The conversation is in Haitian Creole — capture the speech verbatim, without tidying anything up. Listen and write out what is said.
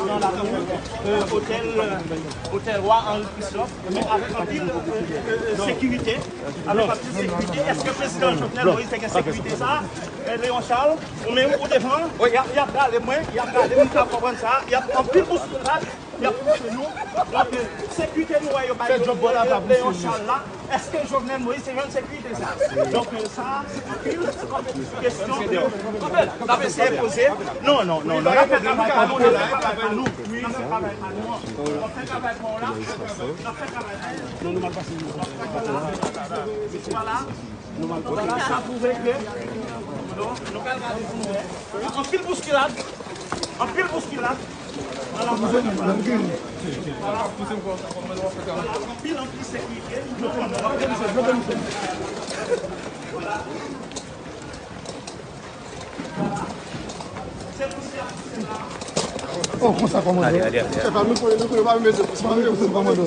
Nan lakou, euh, otèl, euh, otèl Wa Henri Christophe, men avèk anpil, euh, euh, euh, sekirite. Avèk anpil sekirite. Èske prezidan Jovenel Moïse te gen sekirite sa a? Euh, Léon Charles, ou menm ou devan, y ap, y ap gade mwen, y ap gade, m ka konprann sa, y ap anpil bouskilad, y ap pouse nou. Donk, euh, sekirite nou wè yo bay Léon Charles la. Èske Jovenel Moïse te jwenn sekirite sa? Donk, euh, sa, se anpil kesyon ke n ap eseye poze. Non, non, non, non, n ap fè travay pa nou, n ap fè travay pa nou. N ap fè travay pa nou. N ap fè travay pa w la. N ap fè travay pa nou. Vwala. Vwala, sa pwouve ke, non, nou pral gade pou nou wè. Anpil bouskilad. Anpil bouskilad. Anpil, anpil sekirite. Oh, konsa kòmandè. Chèf la, nou konnen, nou konnen, pa mete, pa mete kòmandè.